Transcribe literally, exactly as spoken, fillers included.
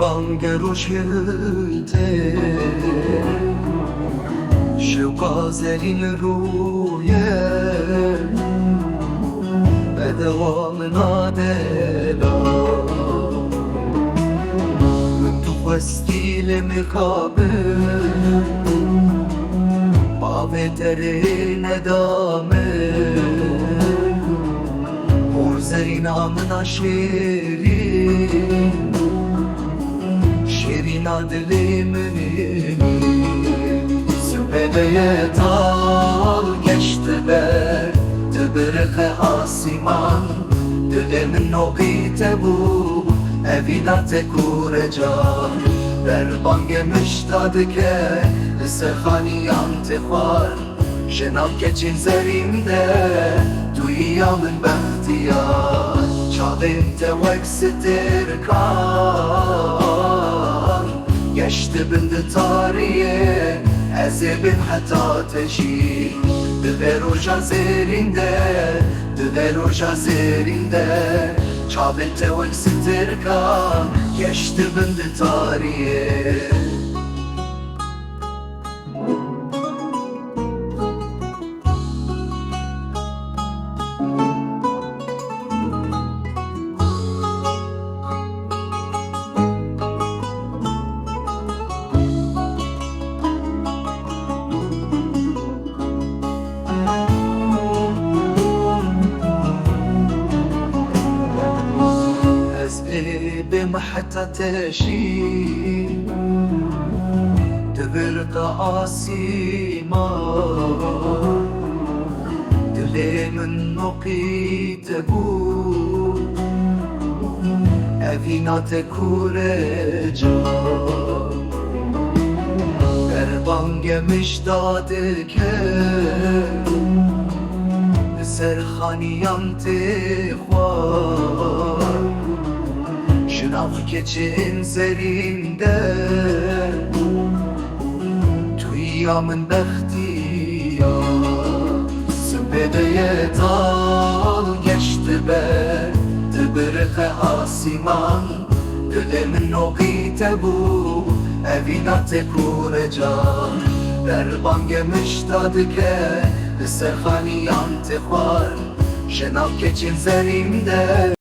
Bangê roj hiltê, şewqa zerîn rûyê, bedewa min a dela. Min tu xwestî lê mixabin, bavê te rê neda min. Hûr zerîna min a şêrîn, şêrîna dilê min î. Sibê de ye tal geş dibe, dibiriqe asîman. Dilê min noqî te bû, evîna te kûr e can. Berbangê mişta dike, li ser xaniyan tê xwar. Ji nav keçên zerîn de, tu yî ya min bextiyar. Çavên te wek stirkan, geş dibin di tariyê, ez ê bêm heta te jî. Di vê roja zêrîn de, di vê roja zêrîn de, çavên te wek stirkan, geş dibin di tariyê. Ez ê bêm heta te jî, dibiriqe asîman. Dilê min noqî te bû, evîna te kûr e can. Berbangê mişta dike, li ser xaniyan tê xwar. Ji nav keçên zerîn de, tu yî ya min bextiyar. Sibê de ye tal geş dibe, dibiriqe asîman. Dilê min noqî te bû, evîna te kûr e can. Berbangê mişta dike, li ser xaniyan tê xwar. Ji nav keçên zerîn de,